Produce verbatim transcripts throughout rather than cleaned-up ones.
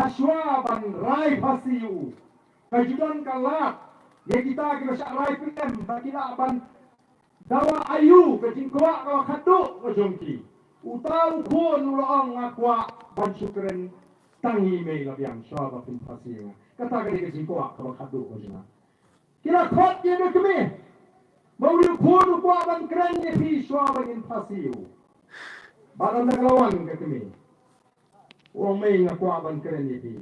shuwa ban rai phasi ïa u, ka ju don ka lad ïa kita kiba shah rai pyrem ba ki lah ban dawa aïu ka jingkwah kaba khatduh ka jong ki. Uta u khun u la ong, nga kwah ban shu kren tang ïa i mei la biang shuwa ba phin phasi ïa nga. Kata ka dei ka jingkwah kaba khatduh ka jong nga. Ki la khot ïa ka kmie ba u dei u khun u kwah ban kren ïa phi shuwa ba ngin phasi ïa u. Bad ynda ka la wan ka kmie, u ong, mei, nga kwah ban kren ïa phi.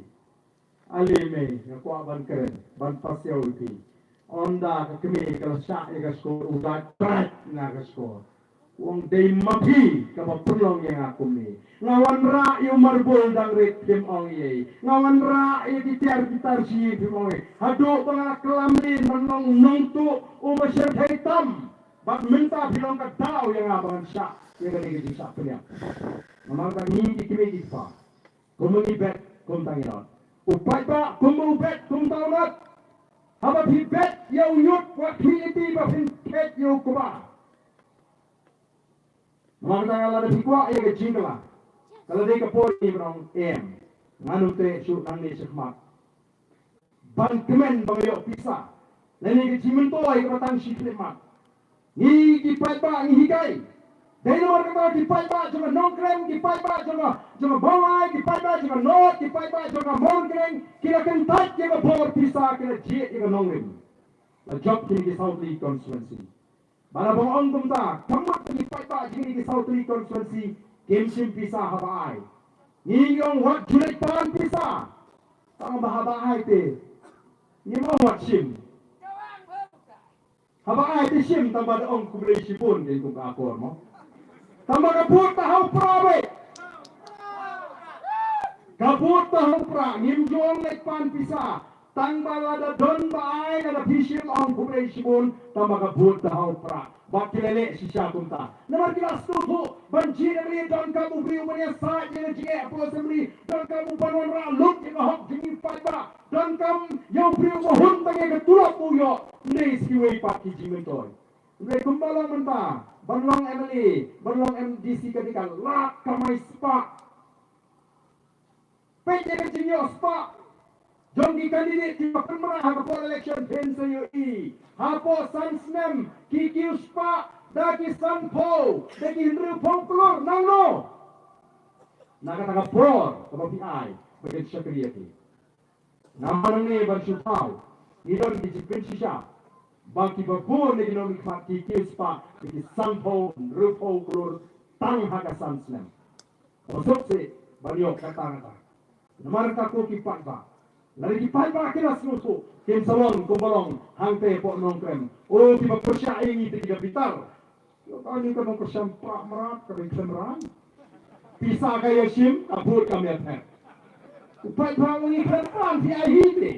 Ale mei, nga kwah ban kren, ban phasiaw ïa phi. Ynda ka kmie ka la shah ïa ka shkor, u la trai na ka shkor. U ong, dei ma phi kaba pynlong ïa nga kumne. Nga wanrah ïa u marbul dang rit phim ong ei. Nga wanrah ïa ki tiar ki tar shi phim ong ei. Haduh ba nga la klam lin ban long nongtuh uba shyrkhei tam. Bad mynta phi long ka daw ïa nga ba ngan shah ïa kane ka jingshah pynïap. Namar kata ngi ki kmie ki kpa, kumba ngi bet kumta ngi nod. U paidbah kumba u bet kumta u nod. Haba phi bet ïa u ñiut, wat phi lynti ba phin phet ïa u kba. Namar kata lada phi kwah ïa ka jingkylla, ka la dei ka por ngi ban ong em. Ngan ym treh shuh nangne shakhmat ban kmen ba nga ïoh pisa. Lane ka jingmyntoi kaba tang shi khyllipmat. Ngi ki paidbah ngi hikai. Dei namar kata ki paidbah jong ka Nongkrem, ki paidbah jong ka, jong ka Mawlai, ki paidbah jong ka North, ki paidbah jong ka Mawryngkneng, ki la kyntait ïa ka bor pisa, ki la jied ïa ka nongrim. La jop kine ki South Ri constituency. Ba la bang ong kumta, ka mut ki paidbah jong ki South Ri constituency kim shim pisa haba ai. Ngi ong wat ju leit pan pisa. Tang ba haba ai te ngim ong wat shim. Haba ai te shim, tang ba da ong khublei shibun, kin kum ka akor mo. Tang ba ka vote ta ha u pra beit. Ka vote ta ha u pra, ngim ju ong leit pan pisa. Tang ba lada don ba ai, lada phi shim, ong khublei shibun, tang ba ka vote ta ha u pra. Bad ki la leh shisha kumta. Namar ki la sngewthuh ban jied ïa ka ri, donkam u briew ban ïasaid ïa ka jingeh hapoh Assembly, donkam u ban wanrah lut ïa ka hok jong ngi paidbah, donkam ïa u briew ba hun tang ïa ka tulop u ïoh. Ym dei sa kiwei pat ki jingmyntoi. Hynrei kumba long mynta, ban long M L A, ban long M D C, ka dei ka lad kamai spah. Peit ïa ka jingïoh spah jong ki candidate kiba pynbna ha ka por election, phin sa ïohi. Hapoh san snem ki kiew spah da ki sanphew, da ki hynriewphew klur, nangno? Na kata ka por kaba phi ai ba kin shakri ïa ki. Namar nangne ban shu thaw, ngi don ki jingpynshisha ba kiba bun na ki nongmihkhmat ki kiew spah da ki sanphew, hynriewphew klur tang ha ka san snem. Ba suk sih ban ïoh kata kata. Namar kata ko ki paidbah, lada ki paidbah ki la sngewthuh, kin sa long kumba long hangtei hapoh Nongkrem. O, kiba pyrshah ïa ngi te ki da bitar. Ïoh kane ka nongkyrshan prah mrad, ka dei khlem ran. Pisa ka ïa shim, ka vote kam ïa thep. U paidbah u ngi khlem ran, phi ai hi te.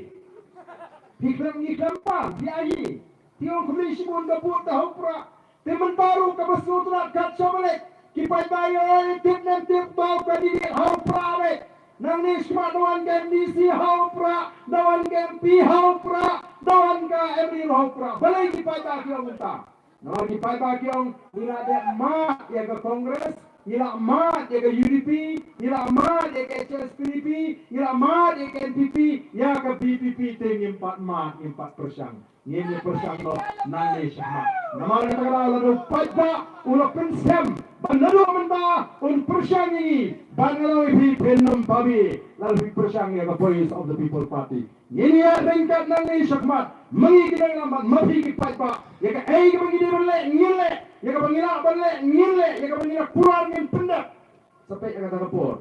Phi khlem, ngi khlem ran, phi ai hi. Phi ong khublei shibun, ka vote ta ha u prah. Te mynta ruh kaba sngewtynnat kat sha ba leit, ki paidbah ïa ïa tip nem tip ba u candidate ha u prah beit. Nangne shakhmat da wan ka M D C ha u prah, da wan ka M P ha u prah, da wan ka M L A ha u prah. Balei ki paidbah ki ong kumta? Namar ki paidbah ki ong, ngi la dep mad ïa ka Congress, ngi la mad ïa ka U D P, ngi la mad ïa ka H S P D P, ngi la mad ïa ka N P P, ïa ka V P P te ngim pat mad, ngim pat pyrshang. Ngin ïa pyrshang noh nangne shakhmat. Namar kata ka daw lada u paidbah u la pynskhem ba naduh mynta un pyrshang ïa ngi, ba nga la ong ïa phi, phin ym babe lada phi pyrshang ïa ka Voice of the People Party. Ngin ïa ryngkat nangne shakhmat, ma ngi ki nongïalam bad ma phi ki paidbah. Ïa kaei kaba ngi dei ban leh ngin leh, ïa kaba ngi lah ban leh ngin leh, ïa kaba ngi la kular ngin pyndep. Sa peit ïa kata ka por.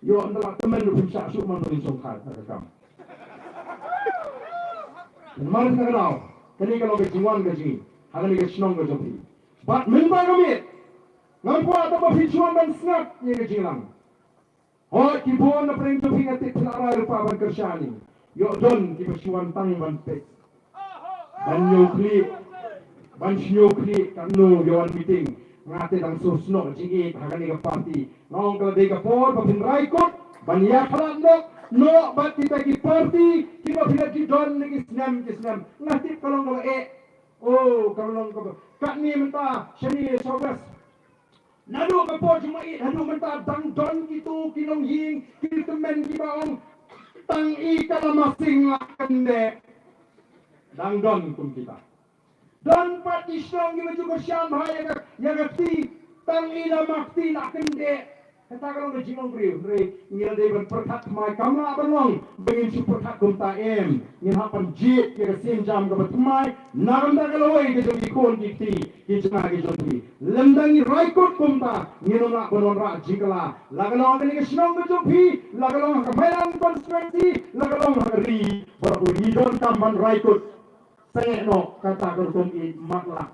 Ïoh ynda la tymmen ruh phim shah shuh man ba ngin shongkha ha ka kam. Namar kata ka daw, kane ka long ka jingwan ka jong ngi ha kane ka shnong ka jong phi. Bad mynta ka miet, ngam kwah tang ba phi shu wan ban sngap ïa ka jingïalang. Hooid, ki bun na pdeng jong phi nga tip phi la rai lypa ban kyrshan ïa ngi. Ïoh don kiba shu wan tang ban peit, ban ñiew khlieh, ban shu ñiew khlieh katno ïa wan meeting. Nga te dang sngewsih noh jingïeit ha kane ka party. Nga ong ka la dei ka por ba phin rai kut ban ïakhlad noh, noh bad kita ki party kiba phi la ju don na ki snem ki snem. Nga tip ka long kaba eh. Oh, ka long kaba, katne mynta shane sha West, naduh ka por jong ma ïeit haduh mynta dang don kito ki longïing ki tymmen kiba ong, Tang i ka la masing la kyndit. Dang don kum kita. Don pat ki shnong kiba ju kyrshan bha ïa ka, ïa ka kti. Tang i la ma kti la kyndit. Kata ka long ka jinglong briew. Hynrei ngi la dei ban pyrkhat thymmai, kam lah ban long ba ngin shu pyrkhat kumta, em. Ngin hap ban jied ïa ka sienjam kaba thymmai na ka bynta ka lawei ka jong ki khun ki kti, ki jong nga ki jong phi. Lymda ngi rai kut kumta, ngin ym lah ban wanrah jingkylla. La ka long ha kane ka shnong ka jong phi, la ka long ha ka Mairang constituency, la ka long ha ka ri baroh kawei, ngi donkam ban rai kut. Sangeh noh kata ka rukom i matlah.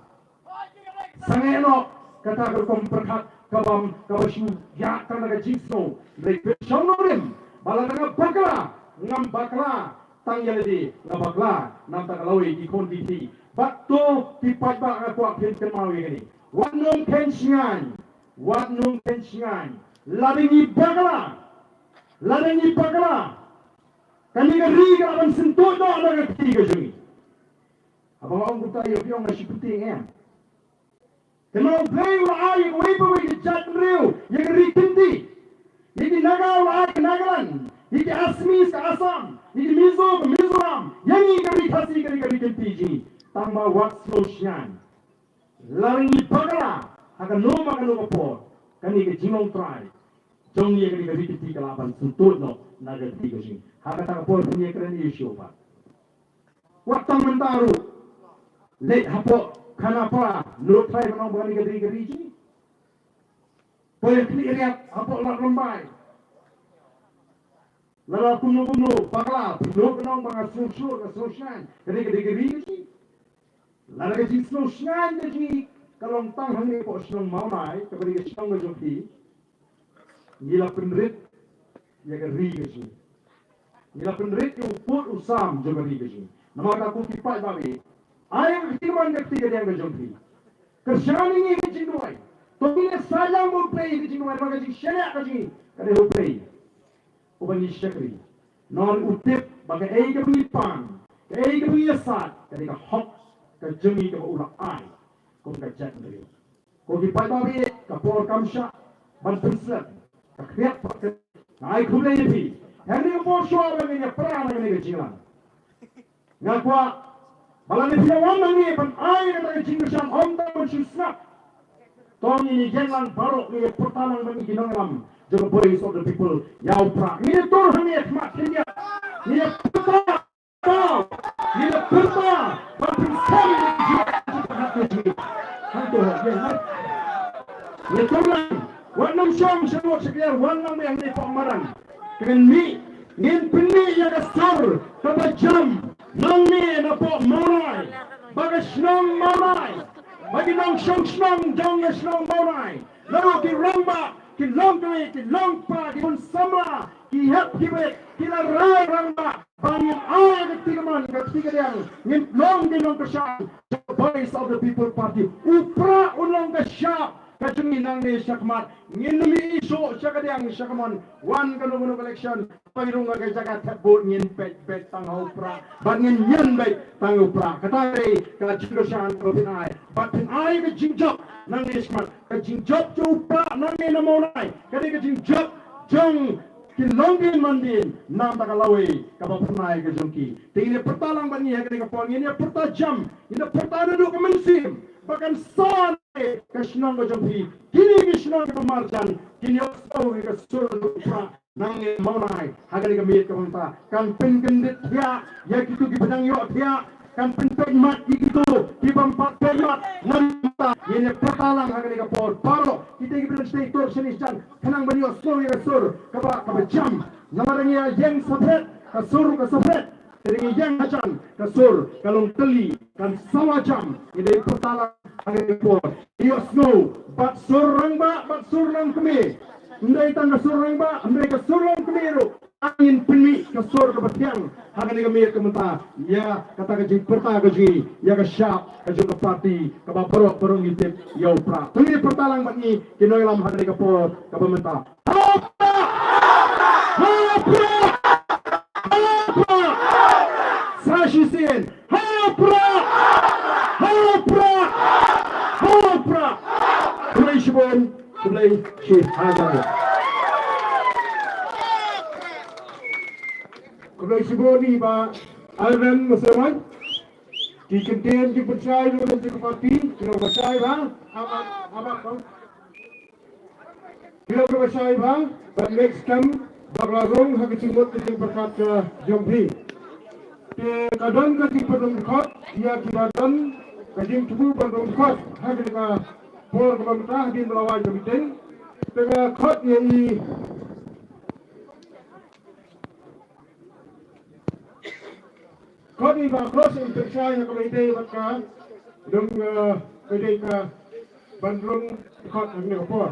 Sangeh noh kata ka rukom pyrkhat kaba, kaba shu ïa kane ka jingsngew. Hynrei pynshong nongrim ba lada nga bakla, ngam bakla tang ïa lade, nga bakla na ka bynta ka lawei, ki khun ki kti. Bad to ki paidbah, nga kwah phin kynmaw ïa kane. Wat nang kheiñ shngaiñ, wat nang kheiñ shngaiñ. Lada ngi bakla, lada ngi bakla, kane ka ri ka lah ban syntuid noh na ka kti ka jong ngi. Haba nga ong kumta ïa phi, ong nga shu pyntieng, em. Kane U Blei u la ai ïa kawei pa kawei ka jaitbynriew ïa ka ri kynti. Ïa ki Naga u la ai ka Nagaland, ïa ki Assamese ka Assam, ïa ki Mizo ka Mizoram, ïa ngi ka ri Khasi ka ri, ka ri kynti jong ngi. Tang ba wat sngew shngaiñ. Lada ngi bakla ha kano ma kano ka por, kane ka jinglong trai jong ngi ïa kane ka ri kynti ka lah ban syntuid noh na ka kti ka jong ngi. Ha kata ka por phin ïakren ïa shuh pat. Wat tang mynta ruh. Leit hapoh Khanapara, lut trai ban ong ba kane ka ri ka ri jong ngi. Poi khlieh riat hapoh Lad Rymbai. Lada kumno kumno bakla, phi lut ban ong ba nga sngewsih, nga sngewsih. Kane ka ri ka ri jong ngi. Lada ka jingsngew shngaiñ ka jong ngi ka long tang hangne hapoh shnong Mawnai, kaba dei ka shnong ka jong phi, ngi la pynrit ïa ka ri ka jong ngi. Ngi la pynrit ïa u pud u sam jong ka ri ka jong ngi. Namar kata ko ki paidbah, ai ka kti kamon, ka kti kadiang ka jong phi. Kyrshan ïa ngi ka jingduwai. To ngin ïa saitlang bad U Blei ka jingduwai, namar ka jingshaniah ka jong ngi ka dei ha U Blei uba ngi shakri. Namar u tip ba kaei kaba ngi pan, kaei kaba ngi ïasaid, ka dei ka hok ka jong ngi kaba u la ai kum ka jaitbynriew. Ko ki paidbah, ka por kam shah ban pynslem. Ka khriat pat ka, nga ai khublei ïa phi. Hangne ka por shuwa ba ngin ïa pra na kane ka jingïalang, nga kwah ba lada phi ïa wan hangne ban ai kata ka jingkyrshan, ym tang ban shu sngap. To ngin ïa ïeng lang baroh, ngin ïa pyrta lang bad ngi ki nongïalam jong ka Voice of the People ïa u Prah. Ngin ïa tur hangne ha khmat khyndiat. Ngin ïa pyrta, ngin ïa pyrta ban pynsem ïa ka jingïalang jong ka Prah. Hangto ha ïeng, ha. Ngin ïa tur lang. Wat nym shong sha lut sha kyiad, wan lang mih hangne hapoh madan. Ngin mih, ngin pynmih ïa ka sur kaba jam nangne napoh Mawnai, ba ka shnong Mawnai, ba ki nongshong shnong jong ka shnong Mawnai, naduh ki rangbah, ki longkmie, ki longkpa, ki khun samla, ki hep ki beit, ki la rai rangbah ba ngin ai ka kti kamon, ka kti kadiang, ngin long ki nongkyrshan jong ka Voice of the People Party. U Prah un long ka shap ka jong ngi nangne shakhmat. Ngin ym ïohi shuh sha kadiang sha kamon. Wan kano kano ka election, poi rung ha ka jaka thep vote, ngin peit beit tang ha u Prah bad ngin ñion beit tang ha u Prah. Kata ka dei ka jingkyrshan kaba phin ai. Bad phin ai ka jingjop nangne shakhmat, ka jingjop jong u Prah nangne na Mawnai ka dei ka jingjop jong ki longdien mandien na bynta ka lawei kaba phyrnai ka jong ki. Te ngin ïa pyrta lang bad ngi ha kane ka por, ngin ïa pyrta jam, ngin ïa pyrta naduh ka mynsiem ba kan sa ka shnong ka jong phi. Kine ki shnong kiba marjan kin ïohsngew ïa ka sur jong u Prah nangne Mawnai ha kane ka miet kaba mynta. Kan pynkyndit thiah ïa kito kiba dang ïoh thiah, kan pynpeit mat ïa kito ki bym pat peit mat. Namar ngin ïa pyrta lang ha kane ka por baroh kita kiba dang sdang tur shane shajan, khnang ban ïohsngew ïa ka sur kaba, kaba jam. Namar ngi ïa ïeng separate, ka sur ka separate. Te ngi ïeng hajan, ka sur ka long tylli, kan sawa jam. Ngi dei pyrta lang ha kane ka por. Ïohsngew bad sur rangbah bad sur longkmie. Ym dei tang ka sur rangbah, ym dei ka sur longkmie ruh. Ngin pynmih ka sur kaba thiang ha kane ka miet ka mynta ïa kata ka jingpyrta ka jong ngi ïa ka shap ka jong ka party kaba baroh baroh ngi tip ïa u Prah. To ngin pyrta lang bad ngi ki nongïalam ha kane ka por kaba mynta. Ha u Prah! Ha u Prah! Ha u Prah! Sa shisien. Ha u Prah! Ha u Prah! Ha u Prah! Khublei shibun, khublei shihajar. Khublei shibun ïa i Bah Alvin Maserwai. Ki kyntien jingpynshai ruh na ka jingpynpaw, ki long ba shai bha. Ap, ap, ap, ap, ap. Ki long ba shai bha, but next time, bak la rung ha ka jingmut ka jingpyrkhat ka jong phi. Te ka don ka jingpynrung dkhot ïa kiba don ka jingthmu pynrung dkhot ha kane ka por kaba mynta hadien ba la wai ka meeting. Te ka khot ïa i Khot ïa i Bah Cross, in pynshai ha ka ba ïadei bad ka, dang, eh, ba ïadei ka ban rung khot ha kane ka por.